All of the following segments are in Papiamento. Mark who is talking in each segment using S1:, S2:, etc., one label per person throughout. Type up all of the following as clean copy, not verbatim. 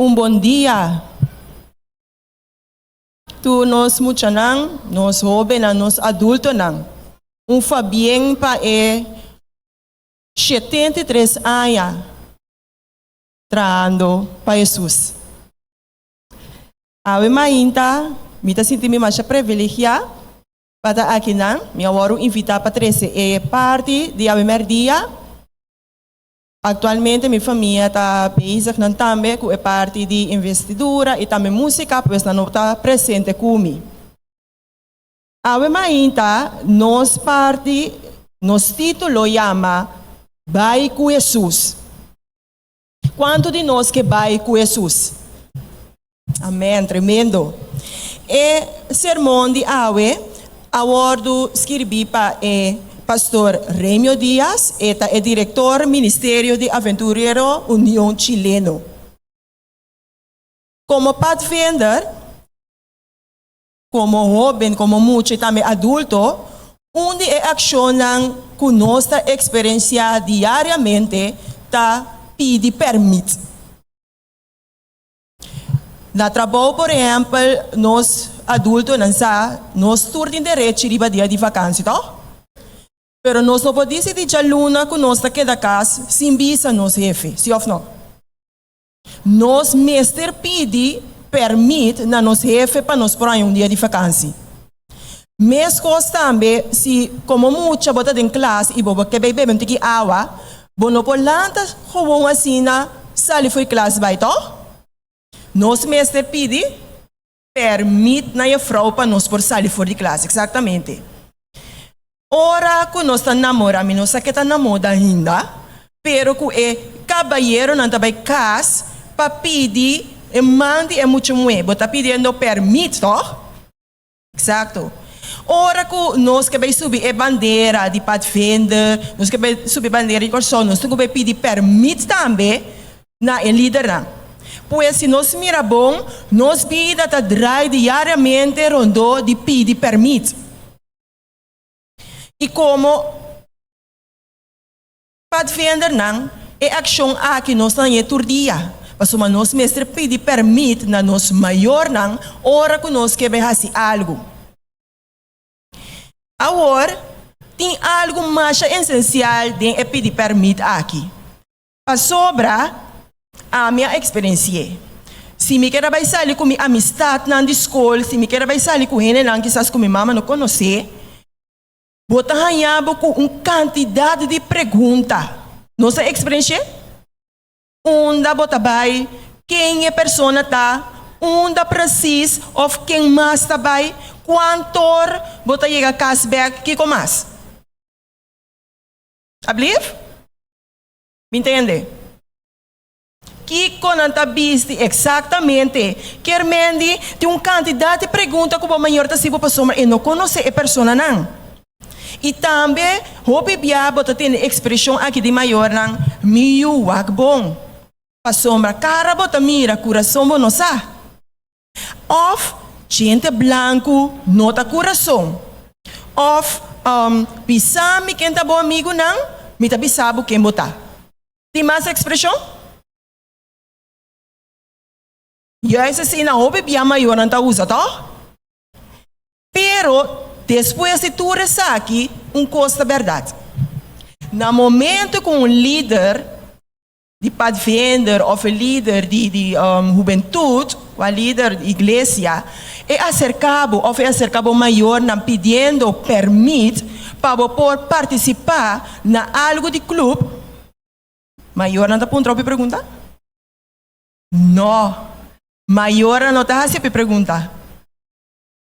S1: Un bon dia tur nos muchanan, nos hobennan, nos adultonan. Un fabien pa e 73 aña trahando pa Hesus. Awe mainta mi ta sinti mi masha privilegiá pa ta akinan. Mi a wòrdu invitá pa trese e parti di awe mèrdia. Actualmente mi famia ta bezig nan tambe cu e parti di investidura y tambe musica, pues nan no ta presente cu mi. Awe mainta nos parti, nos titulo yama Bai cu Hesus. Cuanto di nos ke bai cu Hesus? Amen, tremendo. E sermon di awe a wordu skirbi pa e Pastor Remio Diaz, e ta e director Ministerio di Aventurero Union Chileno. Como padvinder, como hoben, como mucha y tambe adulto, un di e accionnan cu nos ta experiencia diariamente ta pidi permit. Na trabou, por ehèmpel, nos adultonan sa nos tur tin derechi riba dia di vakansi, tòg? Pero nos no por disidí djaluna ku nos ta keda kas sin bisa nos hefe, si òf no? Nos mester pidi pèrmit na nos hefe pa nos por haña un dia di vakansi. Meskos tambe, si komo mucha bo ta den klas i bo bo ke bai bebe un tiki awa, bo no por lanta gewoon asina sali fo'i klas bai, tòg? Nos mester pidi pèrmit na jefrou pa nos por sali for di klas. Eksaktamente. Ora ku nos ta namorá, mi no sa ke ta na moda ainda, pero ku e kabayeronan ta bai kas pa pidi e man di e mucha muhé. Bo ta pidiendo pèrmit, tòg? Exacto. Ora cu nos ke bay subi e bandera di Padvinder, nos ke bay subi bandera di Corsou, nos tin cu bay pidi permit tambe na e lidernan. Pues si nos mira bon, nos bida ta draai diariamente rondó di pidi permit. Y como. Padvindernan, e akshon aki nos ta hañ'é tur dia, pasobra nos mester pidi pèrmit na nos mayornan ora ku nos ke bai hasi algu. Awor, tin algu masha esensial den e pidi pèrmit aki, pasobra ami a eksperensi'é. Si mi ker a bai sali ku mi amistatnan di skol, si mi ker a bai sali ku hendenan kisas ku mi mama no konosé, Bo ta haña bo ku un kantidat di pregunta. Nos a eksperensh'é? Unda bo ta bai? Ken e persona ta? Unda presis òf ken mas ta bai? Kuantor bo ta yega kas bèk? Kiko mas? Ablief? Mi ntende. Kiko nan ta bisti eksaktamente? Kier mendi, tin un kantidat di pregunta ku bo mayor ta hasi bo pasobra e no konosé e personanan. I tambe hopi bia bo ta tende ekspreshon aki di mayornan, Mi yu wak bon. Pasobra kara bo ta mira, kurason bo no sa. Òf, Djente blanku no ta kurason. Òf, Bisa mi ken ta bo amigunan, mi ta bisa bo ken bo ta. Tin mas ekspreshon? Juist asina hopi bia mayornan ta usa, tòg? Pero, despues di tur esaki, un kos ta bèrdat. Na momento ku un lider di padvinder òf e lider di di hubentut, kua lider di iglesia, e aserká bo òf e aserká bo mayornan pidiendo pèrmit pa bo por partisipá na algu di klup, Mayornan ta puntra hopi pregunta? No, mayornan no ta hasi hopi pregunta.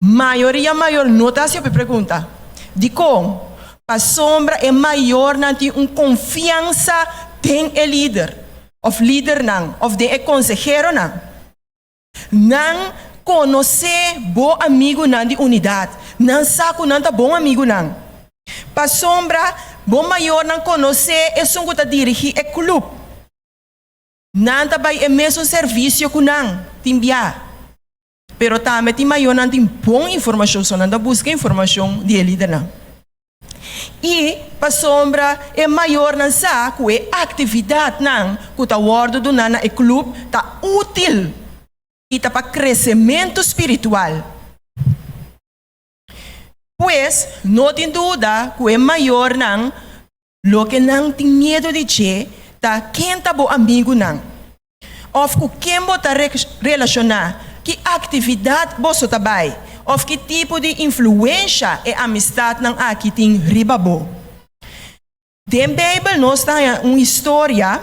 S1: Mayoria mayor no ta hasi hopi pregunta. Dikon? Pasobra e mayornan tin un konfiansa den e lider òf lidernan òf den e konseheronan. Nan konosé bo amigunan di unidat. Nan sa ku nan ta bon amigunan. Pasobra bo mayornan konosé esun ku ta dirigí e klup. Nan ta bai e mesun servisio ku nan, tin bia. Pero tambe tin mayornan tin bon informashon, so nan ta buska informashon di e lidernan. I pasobra e mayornan sa ku e aktividatnan ku ta wòrdu duná na e klup ta útil i ta pa kresementu spiritual. Pues, no tin duda ku e mayornan loke nan tin miedu di dje ta ken ta bo amigunan òf ku ken bo ta relashoná, ki aktividat boso ta bai òf ki tipo di influensha e amistatnan aki tin riba bo. Den Beibel nos ta haña un historia.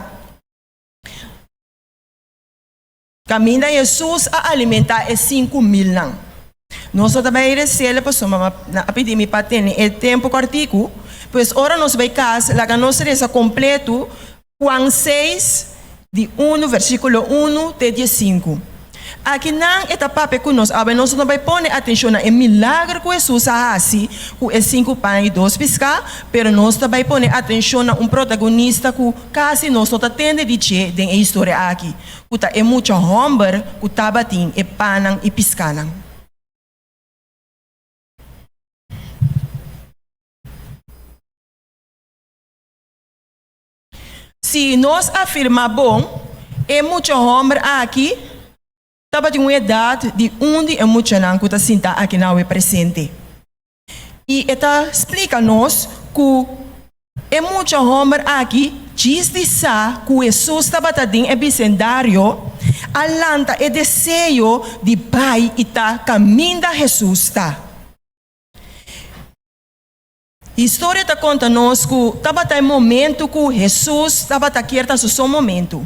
S1: Kaminda Hesus a alimentá e 5000-nan. Nos no ta bai resele pasobra mama a pidi mi pa tene e tempu kòrtiku. Pues ora nos bai kas, laga nos resa kompletu Juan seis, di unu, versíkulo unu te 15. Akinan e ta papia ku nos. Awe nos no bai pone atenshon na e milager ku Hesus a hasi ku e sinku pan i dos piská, pero nos ta bai pone atenshon na un protagonista ku kasi nos no ta tende di dje den e historia aki. Ku ta e mucha hòmber ku tabatin e pannan i piskanan. Si nos afirmá bon, e mucha hòmber aki tabatin un edat di un di e muchanan ku ta sintá aki na awe presente. I e ta splika nos ku e mucha hòmber aki djis di sa ku Hesus tabata den e bisendario, a lanta e deseo di bai i ta kaminda Hesus ta. Historia ta konta nos ku tabata e momentu ku Hesus tabata kier ta su son momentu.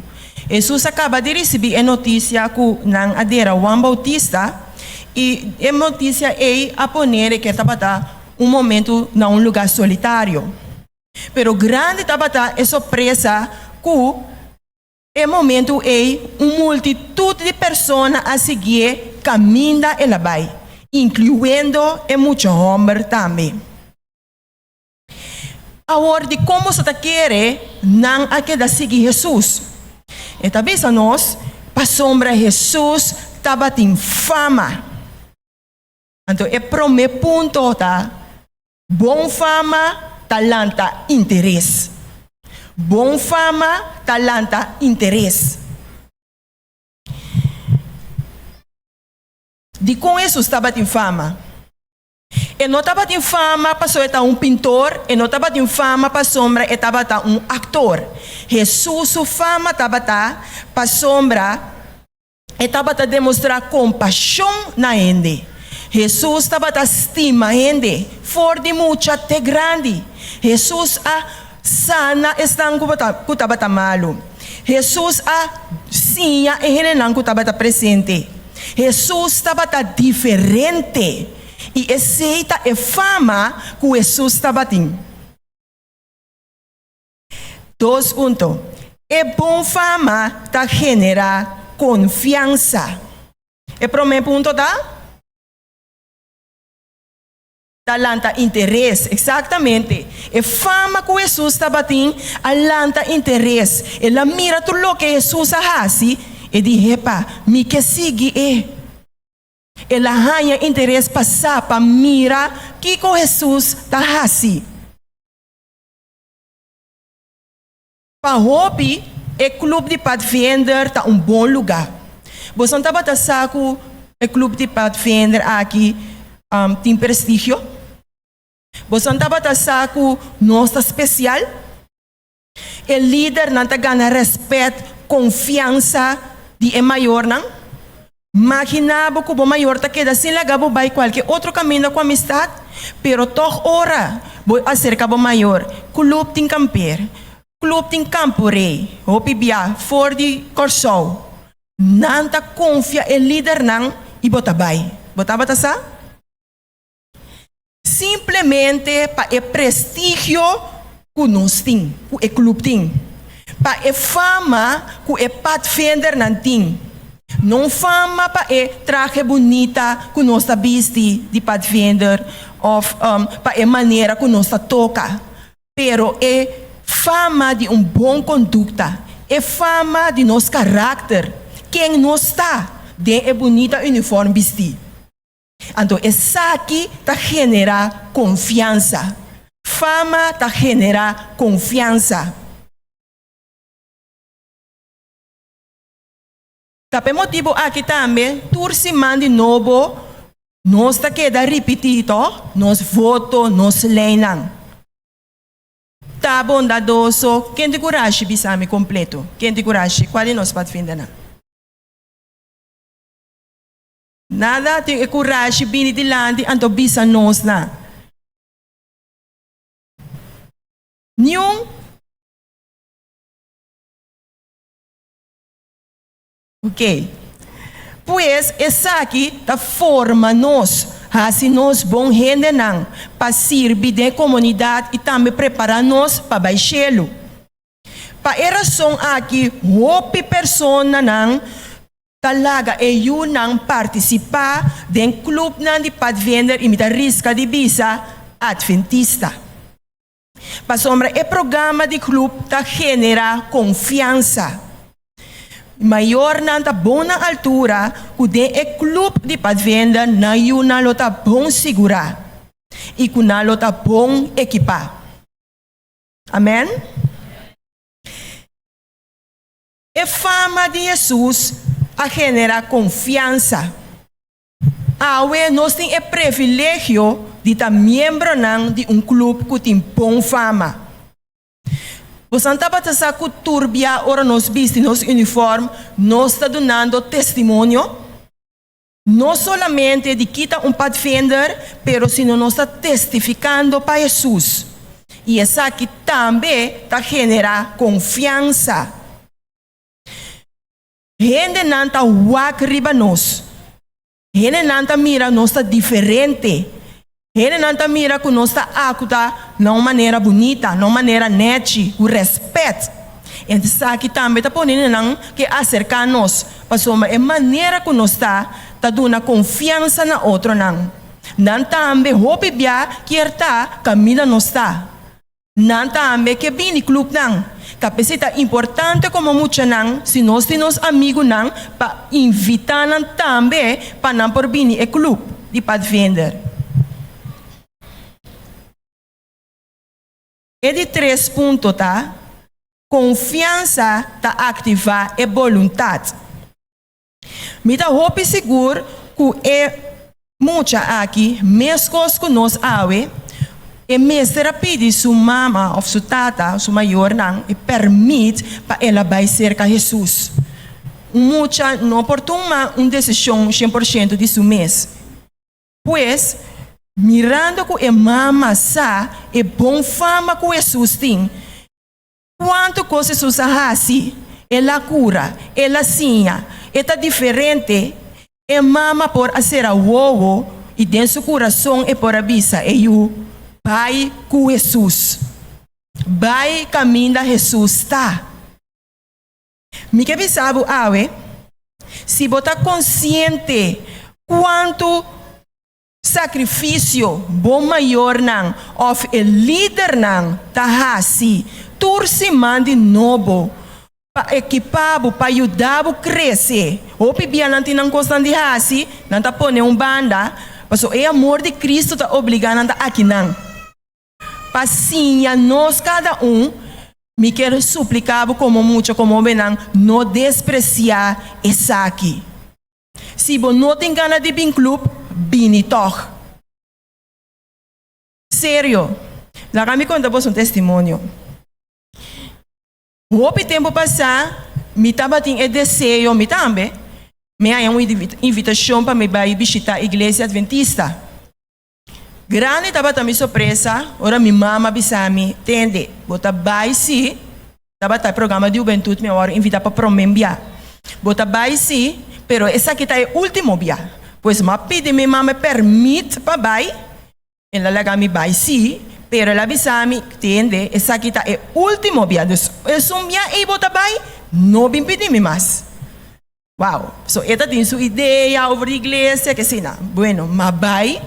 S1: Hesus a kaba di risibí e notisia ku nan a dera Huan Boutista, I e notisia ei a ponere ke tabata un momentu na un lugá solitario. Pero grandi tabata e sorpresa ku e momentu ei un multitut di persona a siguié kaminda el a bai, inkluendo e mucha hòmber tambe. Awor, dikon boso ta kere nan a keda sigui Hesus? E ta bisa nos, Pasobra Hesus tabatin fama. Anto e promé punto ta, Bon fama ta lanta interes. Bon fama ta lanta interes. Dikon Hesus tabatin fama? E no tabatin fama pasobra e ta un pintor, e no tabatin fama pasobra e tabata un aktor. Hesus su fama tabata pasobra e tabata demostrá kompashon na hende. Hesus tabata stima hende, for di mucha te grandi. Hesus a sana esnan ku tabata malu. Hesus a siña e hendenan ku tabata presente. Hesus tabata diferente, i esei ta e fama ku Hesus tabatin. Dos punto. E bon fama ta generá konfiansa. E promé punto ta? Ta lanta interes. Eksaktamente. E fama ku Hesus tabatin a lanta interes. El a mira tur loke Hesus a hasi, e di, Hepa, mi ke sigui e. El a haña interes pa sa, pa mira kiko Hesus ta hasi. Pa hopi, e klup di Padvinder ta un bon lugá. Boso tabata sa ku e klup di Padvinder aki tin prestigio? Boso tabata sa ku nos ta spesial? E lidernan ta gana rèspèt, konfiansa di e mayornan. Maginá bo ku bo mayor ta keda sin laga bo bai kualke otro kaminda ku amistat, pero tòg ora bo aserka bo mayor, Klup tin kamper, klup tin kamporé, hopi bia for di Kòrsou. Nan ta konfia e lidernan i bo ta bai. Bo tabata sa? Simplemente pa e prestigio ku nos tin, ku e klup tin, pa e fama ku e padvindernan tin, no un fama pa e trahe bunita ku nos ta bisti di padvinder òf pa e manera ku nos ta toka, pero e fama di un bon kondukta, e fama di nos karakter, ken nos ta den e bunita unifòrm bistí. Anto esaki ta generá konfiansa. Fama ta generá konfiansa. Ta p'e motibu aki tambe tur siman di nobo nos ta keda ripití, tò? Nos voto, nos leinan. Ta bondadoso. Ken tin kurashi bisa mi kompleto? Ken tin kurashi? Kua di nos padvindernan? Nada tin e kurashi bini dilanti anto bisa nos nan. Niun. Ok. Pues esaki ta forma nos, hasi nos bon hendenan pa sirbi den e komunidat i tambe prepará nos pa bai shelu. Pa e rason aki hopi personanan ta laga e yunan partisipá den klupnan di padvinder i mi ta riska di bisa adventista. Pasobra e programa di klup ta generá konfiansa. Mayornan ta bon na altura ku den e klup di padvinder nan yunan lo ta bon sigurá i ku nan lo ta bon ekipá. Amèn. E fama di Hesus a generá konfiansa. Awe nos tin e previlegio di ta miembronan di un club cu tin bon fama. Bosan tabata sa cu tur bia ora nos bisti nos uniform nos ta dunando testimonio? No solamente di kita un padvinder, pero sino nos ta testificando pa Hesus. Y esaki tambe ta genera confiansa. Hendenan ta wak riba nos. Hendenan ta mira nos ta diferente. Hendenan ta mira ku nos ta akuta na un manera bunita, na un manera nèchi, ku rèspèt. Esaki tambe ta pone hendenan ke aserká nos, pasobra e manera ku nos ta, ta duna konfiansa na otronan. Nan tambe hopi bia kier ta kaminda nos ta. Nan tambe ke bini klupnan. Ta p'esei ta importante komo muchanan si nos tin nos amigunan pa invitá nan tambe pa nan por bini e klup di padvinder. E di tres punto ta, konfiansa ta aktivá e boluntat. Mi ta hopi sigur ku e mucha aki, meskos ku nos awe, e mester a pidi su mama òf su tata, su mayornan, e pèrmit pa el a bai serka Hesus. Un mucha no por tuma un desishon shen por shento di su mes. Pues, mirando ku e mama sa e bon fama ku Hesus tin, Kuantu kos Hesus a hasi? El a kura, el a siña, e ta diferente. E mama por a sera wowo i den su kurason e por a bisa e yu, Bai ku Hesus. Bai kaminda Hesus ta. Mi ke bisa bo awe, si bo ta konsiente kuantu Sakrifisio bo mayornan òf e lidernan ta hasi tur siman di nobo pa ekipá bo, pa yuda bo krese. Hopi bia nan tin nan kosnan di hasi, nan ta pone un banda, pasobra e amor di Kristu ta obligá nan ta akinan. Pa siña nos kada un, mi kier supliká bo komo mucha, komo hobennan, no despresiá esaki. Si bo no tin gana di bin club, bini tog. Serio, laga mi conta boso un testimonio. Hopi tempo pasa, mi tabatin e deseo, mi tambe, mi haña un invitacion pa mi bai bishita Iglesia Adventista. Grandi tabata mi sorpresa ora mi mama bisa mi, Tende, bo ta bai si, tabata e programa di hubentud mi a wòrdu invitá pa promé bia. Bo ta bai si, pero esaki ta e último bia. Pues mi a pidi mi mama pèrmit pa bai, el a laga mi bai si, pero el a bisa mi, Tende, esaki ta e último bia, dus esun bia ei bo ta bai, no bin pidi mi mas. Wow, so e ta tin su idea over di iglesia, ke asina. Bueno, m'a bai,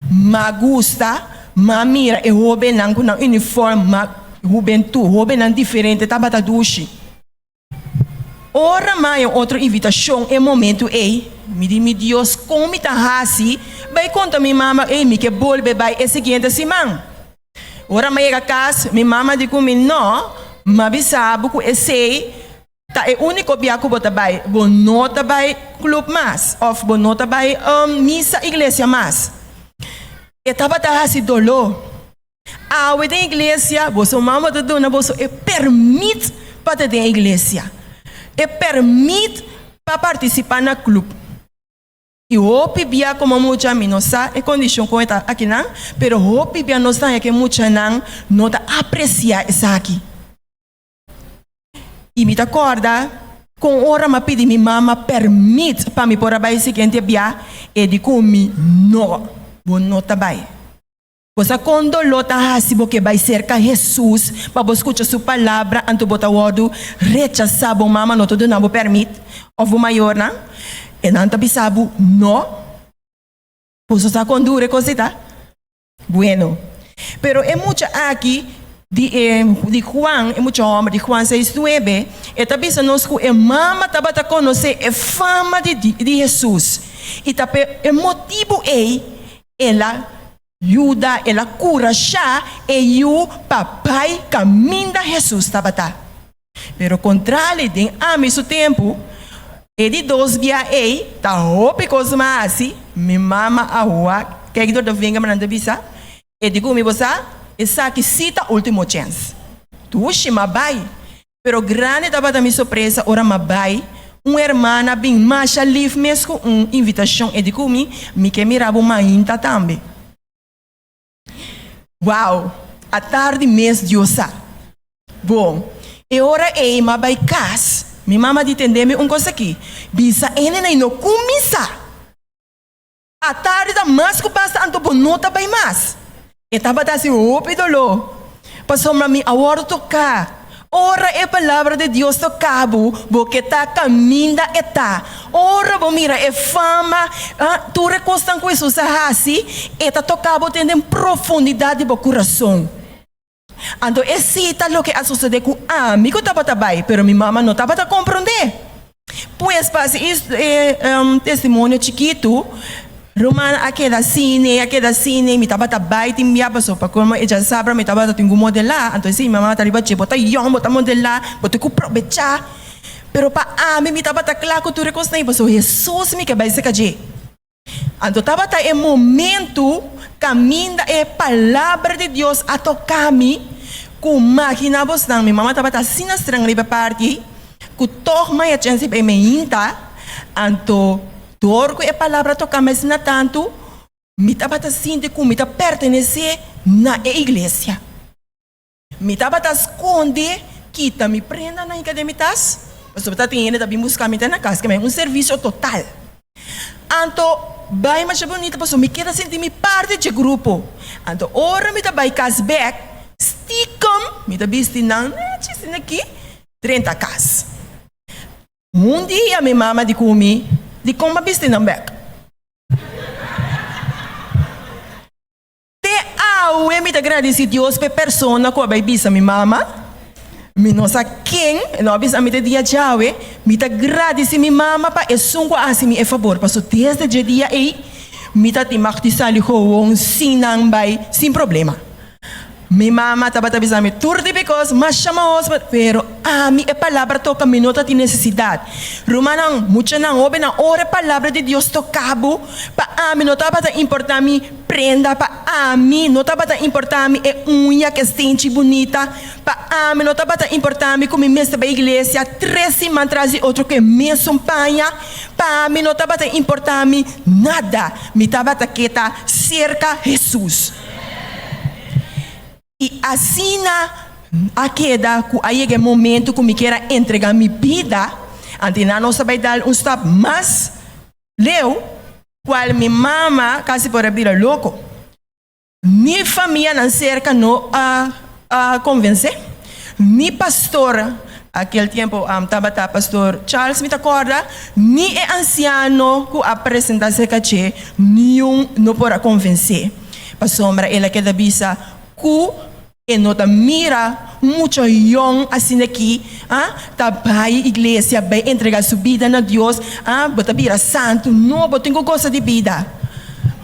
S1: m'a gusta, m'a mira e hobennan ku nan uniform, m'a hubentud, hobennan diferente tabata dushi. Ora m'a haña otro invitashon e momentu ei, mi di, Mi Dios, kon mi ta hasi bai konta mi mama, ey, mi ke bolbe bai e siguiente siman? Ora mi a yega kas, mi mama di ku mi, No, mi a bisa bo ku esei ta e úniko bia ku bo ta bai. Bo no ta bai klup mas òf bo no ta bai misa iglesia mas. E tabata hasi doló. Awe den iglesia, boso mama ta duna boso e pèrmit pa ta den iglesia, e pèrmit pa partisipá na klup. I hopi bia komo mucha, mi no sa e kondishon kon e ta akinan, pero hopi bia nos ta haña ku e muchanan no ta apresiá esaki. I mi ta kòrda kon ora mi a pidi mi mama pèrmit pa mi por a bai siguiente bia, e di ku mi, No, bo no ta bai. Bo sa kon doló ta hasi bo ke bai serka Hesus pa bo skucha su palabra anto bo ta wòrdu rechasá, bo mama no ta duna bo pèrmit òf bo mayornan e nan ta bisa bo no. Boso sa kon duru e kos ei ta? Bueno, pero e mucha aki di e di Juan, e mucha hòmber di Juan seis nuebe, e ta bisa nos ku e mama tabata konosé e fama di di Hesus i ta p'e e motibu ei El a yuda, el a kurashá e yu pa bai kaminda Hesus tabata. Pero kontrali den ami su tempu, e di dos bia ei ta hopi kos mi a hasi, mi mama a wak kijk door de vinger mi nan ta bisa, e di ku mi bo sa, esaki si ta ultimo chèns. Dushi m'a bai. Pero grandi tabata mi sorpresa ora m'a bai, un hermana bin masha lif mes ku un invitashon e di ku mi, Mi ke mira bo mainta tambe. Wow! Atardi mes Dios sa. Bon, e ora ei m'a bai kas, mi mama di tende mi un kos aki, Bisa e nenei no kuminsá! Atardi ta mas ku basta anto bo no ta bai mas. E tabata hasi hopi doló, pasobra mi a wòrdu toká. Ora e Palabra di Dios toká bo, bo ke ta kaminda e ta. Ora bo mira e fama, tur e kosnan ku Hesus a hasi, e ta toká bo te den profundidat di bo kurason. Anto esei ta loke a sosodé ku ami ku tabata bai, pero mi mama no tabata komprondé. Pues pa hasi e testimonio chikitu, ruman a keda sine, a keda sine, mi tabata bai tin bia pasobra pa komo e djasabra mi tabata tin ku modelá, anto esei mi mama ta riba dje, bo ta yòn, bo ta modelá, bo tin ku probechá. Pero pa ami mi tabata kla ku tur e kosnan ei pasobra Hesus mi ke bai seka dje. Anto tabata e momentu kaminda e Palabra di Dios a toka mi, ku magina bosnan, mi mama tabata asina streng riba e parti ei, ku tog maya chèns riba e meinta, anto dor ku e Palabra a toka mi asina tantu, mi tabata sinti ku mi ta pertenesé na e iglesia. Mi tabata skonde kita mi prendanan i kade mi tas, pasobra ta tin hende ta bin buska mi te na kas, keme un servisio total. Anto bai masha bunita pasobra mi keda sinti mi parti dje grupo. Anto ora mi ta bai kas bek, stikem mi ta bisti nan nechi asina aki drenta kas. Un dia mi mama di ku mi, Dikon bo a bisti nan bek? Te awe mi ta gradisi Dios p'e persona ku a bai bisa mi mama. Mi no sa ken, e no a bisa mi te dia djawe. Mi ta gradisi mi mama pa esun ku a hasi mi e fabor, paso desde dje dia ei mi ta tin mag di sali gewoon sin nan bai sin problema. Mi mama tabata bisa mi tur di bikos masha mahos pero ami e palabra toka mi no ta tin nesesidat. Rumannan, muchanan, hobennan ora e palabra di Dios toka bo, pa ami no tabata importa mi prenda, pa ami no tabata importa mi e uña ke stenchi bunita, pa ami no tabata importa mi ku mi mester bai iglesia tres siman tras di otro ku e mesun paña, pa ami no tabata importa mi nada, mi tabata ke ta serka Hesus. I asina a keda ku a yega e momento ku mi kier a entrega mi bida, antina nos a bai dal un stap mas leu, kual mi mama kasi por a bira loko. Ni famianan serka no a konvensé, ni pastor, akel tempo tabata pastor Charles mi ta kòrda, ni e ansiano ku a presentá serka dje, niun no por a konvensé. Pasobra el a keda bisa ku e no ta mira mucha yòn asina aki ta bai iglesia, bai entregá su bida na Dios, bo ta bira santu. No, bo tin ku gosa di bida.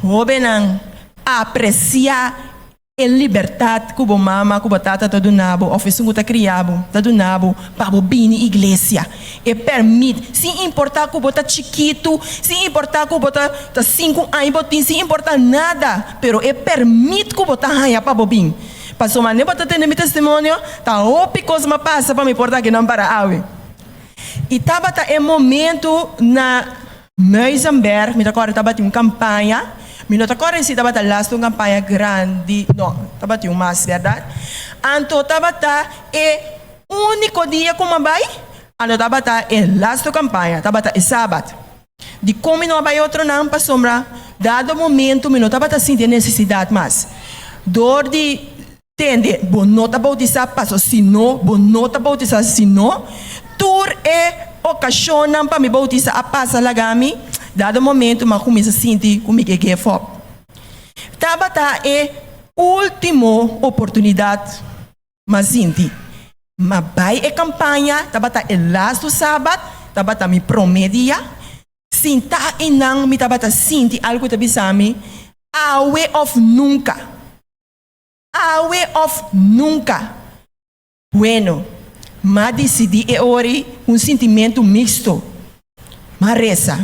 S1: Hóbennan, apresiá. E libertat ku bo mama ku bo tata ta duna bo òf esun ku ta kria bo ta duna bo pa bo bini iglesia. E pèrmit, sin importá ku bo ta chikitu, sin importá ku bo ta ta sinku aña bo tin, sin importá nada, pero e pèrmit ku bo ta haña pa bo bin. Pasobra manera bo ta tende mi testimonio, ta hopi kos m'a pasa pa mi por ta akinan para awe. I tabata e momentu na. Muizenberg, mi ta kòrda tabatin un kampaña, mi no ta kòrda si tabata lastu un kampaña grandi, no, tabatin un mas, bèrdat? Anto tabata e úniko dia ku mi a bai, anto tabata e lastu kampaña, tabata e sabat. Dikon mi no a bai otronan? Pasobra dado momentu mi no tabata sinti e nesesidat mas. Dor di Tende, bo no ta bautisá paso si no, bo no ta bautisá si no. Tur e okashonnan pa mi bautisá a pasa laga mi, dado momento mi a kuminsá sinti ku mi ke give up. Tabata e último oportunidat mi a sinti. Mi a bai e kampaña, tabata e lastu sabat, tabata mi promé dia. Sintá einan mi tabata sinti algu ta bisa mi, Awe òf nunka. Awe of nunca. Bueno, m'a dicidi e ori un sintimento mixto. M'a reza.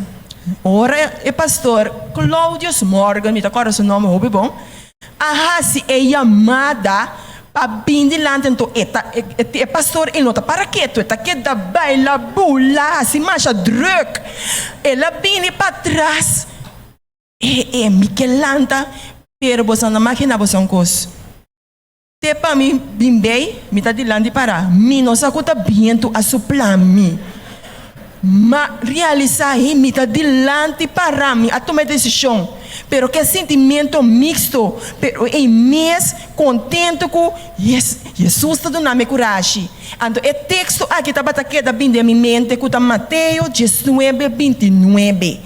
S1: Ora e pastor Claudius Morgan, mi ta corda su nomber hopi bon, a haci e yamada pa bin dilanti anto e ta e pastor e no ta para keto, e ta keda baila, bula, haci masha druk. El a bini patras. E e mi ke lanta, pero boso no magina boso un kos. Te pa mi bin bei, mi ta dilanti pará. Mi no sa ku ta bientu a suplá mi. M'a realisá hi mi ta dilanti pará, mi a tuma e desishon. Pero ke sintimento mixto, pero ei mes kontentu ku yes, Jesus ta duna mi kurashi. Anto e teksto aki tabata keda bin den mi mente ku ta Mateo diesnuebe bintinuebe.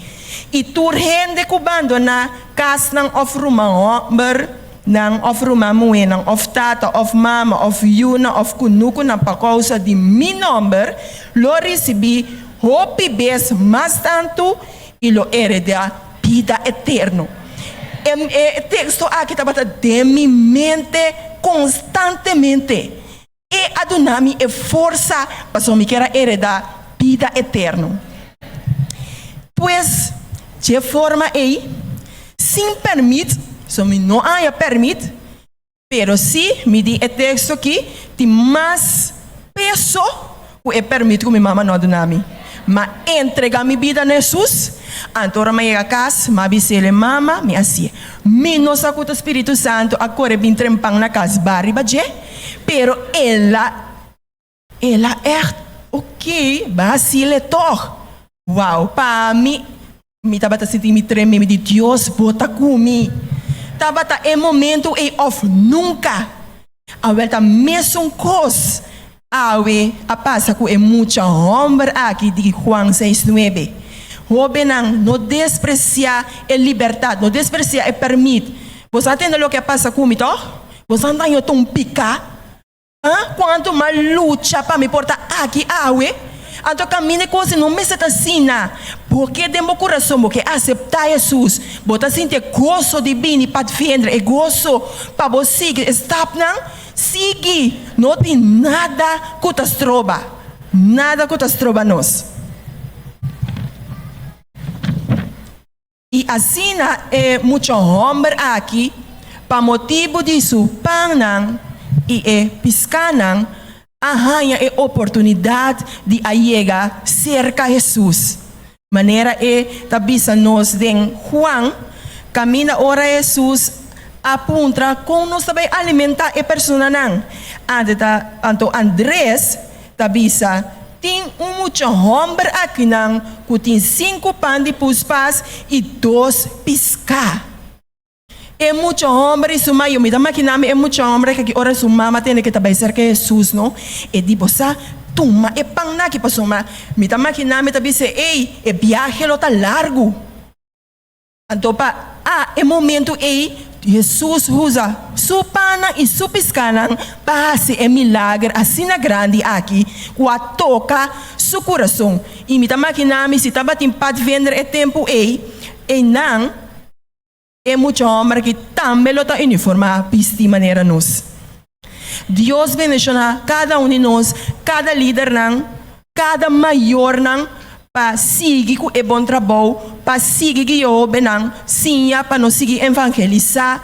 S1: I tur hende ku bandoná kasnan òf ruman hòmbernan òf ruman muhénan òf tata òf mama òf yunan òf kunukunan pa kousa di mi nòmber, lo risibí hopi bes mas tantu i lo heredá bida eterno. E teksto aki tabata den mi mente konstantemente. E a duna mi e forsa pasobra mi kier a heredá bida eterno. Pues, dje forma ei, sin pèrmit, so mi no a haña pèrmit, pero sí mi di e teksto aki tin mas peso ku e pèrmit ku mi mama no a duna mi. M'a entregá mi bida na Hesus, anto ora m'a yega kas, m'a bis'el, Mama, mi a si'e. Mi no sa ku ta Spiritu Santu a kore bin trempan na kas ba riba dje, pero el a, el a ègt, oké, ba hasi'le tòg. Wou, pa mi, mi tabata sinti mi treme, mi di, Dios, bo ta ku mi. Tabata e momentu ei òf nunka. Awel ta mesun kos awe a pasa ku e mucha hòmber aki di Juan seis nuebe. Hóbennan, no despresiá e libertat, no despresiá e pèrmit. Boso a tende loke a pasa ku mi, tòg? Boso a daño ta un piká? Ha? Kuantu m'a lucha pa mi por ta aki awe? Anto kaminda e kos no mester ta asina. Bo ke den bo kurason, bo ke aseptá Hesus, bo ta sinti e goso di bini padvendre, e goso pa bo sigui e stapnan, sigui. No tin nada ku ta stroba, nada ku ta stroba nos. I asina e mucha hòmber aki, pa motibu di su pannan i e piskánan, a haña e oportunidat di a yega serka Hesus. Manera e ta bisa nos den Juan, kaminda ora Hesus a puntra kon nos ta bai alimentá e personanan, anto Andres ta bisa, Tin un mucha hòmber akinan ku tin sinku pan di puspas i dos piská. E mucha hòmber i su mayo, mi ta makiná mi e mucha hòmber aki ora su mama tende ke ta bai serka Hesus no, e di, Bo sa tuma e pan aki pasobra mi ta makiná mi ta bisa, Ey, e biahe lo ta largu. Anto pa a e momentu ei, Hesus usa su pannan i su piskanan pa hasi e milager asina grandi aki ku a toka su kurason. I mi ta makiná mi si tabatin padvender e tempu ei, einan. E mucha hòmber aki tambe lo ta uniformá, bisti manera nos. Dios bendishoná kada un di nos, kada lidernan, kada mayornan pa sigui ku e bon trabou, pa sigui guia hóbennan, siña pa nos sigui evangelisá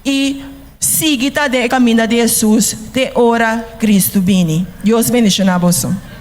S1: i sigui ta den e kaminda di Hesus te ora Kristu bini. Dios bendishoná boso.